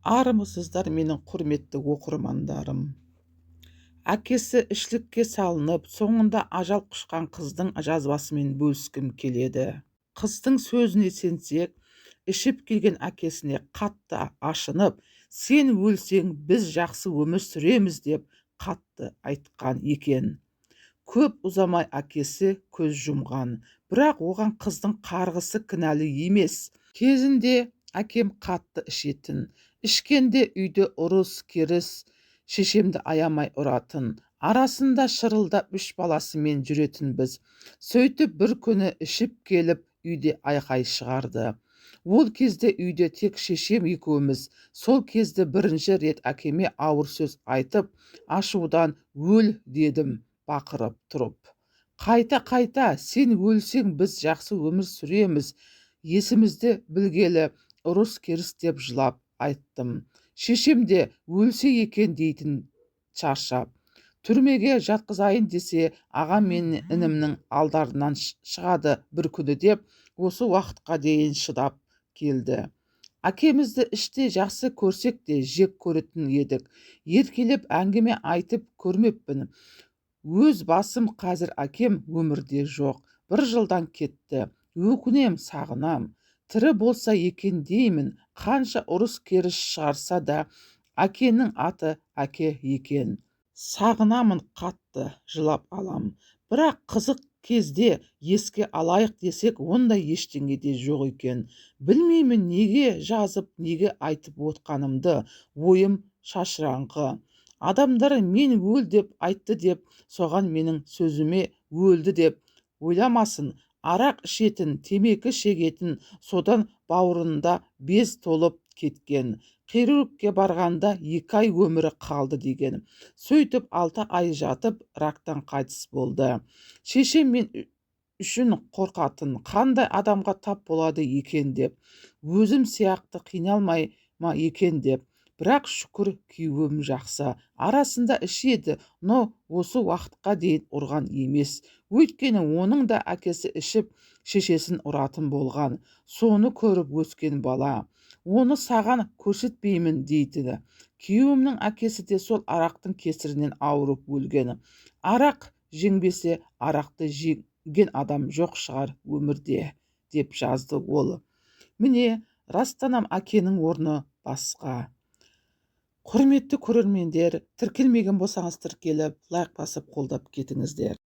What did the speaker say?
Армысыздар, менің құрметті оқырмандарым! Әкесі ішілікке салынып, соңында ажал құшқан қыздың жазбасымен бөліскім келеді. Қыздың сөзіне сенсек, ішіп келген әкесіне қатты ашынып, «Сен өлсең, біз жақсы өмір сүреміз», – деп қатты айтқан екен. Көп ұзамай әкесі көз жұмған. Бірақ оған қыздың қарғысы кінәлі емес. Кезінде әкем қатты ішетін. Ішкенде үйде ұрыс-керіс, шешемді аямай ұратын. Арасында шырылдап үш баласымен жүретінбіз. Сөйтіп бір күні ішіп келіп, үйде айқай шығарды. Ол кезде үйде тек шешем екеуміз. Сол кезде бірінші рет әкеме ауыр сөз айтып, ашудан «Өл!» дедім бақырып тұрып. Қайта-қайта «Сен өлсең, біз жақсы өмір сүреміз», есімізді білгелі ұрыс-керіс деп жылап айттым. Шешем де өлсе екен дейтін шаршап. Түрмеге жатқызайын десе, ағам мен інімнің алдарынан шығады бір күні деп, осы уақытқа дейін шыдап келді. Әкемізді іште жақсы көрсек те, жек көретін едік. Еркелеп әңгіме айтып көрмеппін. Өз басым қазір әкем өмірде жоқ. Бір жылдан кетті. Өкінем, сағынам. Тірі болса екен деймін. Қанша ұрыс-керіс шығарса да, әкенің аты әке екен. Сағынамын қатты, жылап алам. Бірақ қызық кезде еске алайық десек, ондай ештеңе де жоқ екен. Білмеймін, неге жазып, неге айтып отқанымды, ойым шашыраңқы. Адамдар мен өл деп айтты деп, соған менің сөзіме өлді деп ойламасын. Арақ ішетін, темекі шегетін, содан бауырында без толып кеткен. Хирургке барғанда 2 ай өмірі қалды деген. Сөйтіп 6 ай жатып, рактан қайтыс болды. Шешем мен үшін қорқатын, қандай адамға тап болады екен деп, өзім сияқты қиналмай ма екен деп. Бірақ шүкір, күйеуім жақсы. Арасында ішеді, но осы уақытқа дейін ұрған емес. Өйткені оның да әкесі ішіп, шешесін ұратын болған. Соны көріп өскен бала. «Оны саған көрсетпеймін», – дейтіні. Күйеуімнің әкесі де сол арақтың кесірінен ауырып өлген. Арақ жеңбесе, арақты жеңген адам жоқ шығар өмірде, деп жазды ол. Міне, растан әкенің орны басқа. Құрметті көрермендер, тіркелмеген болсаңыз, тіркеліп, лайк басып, қолдап кетіңіздер.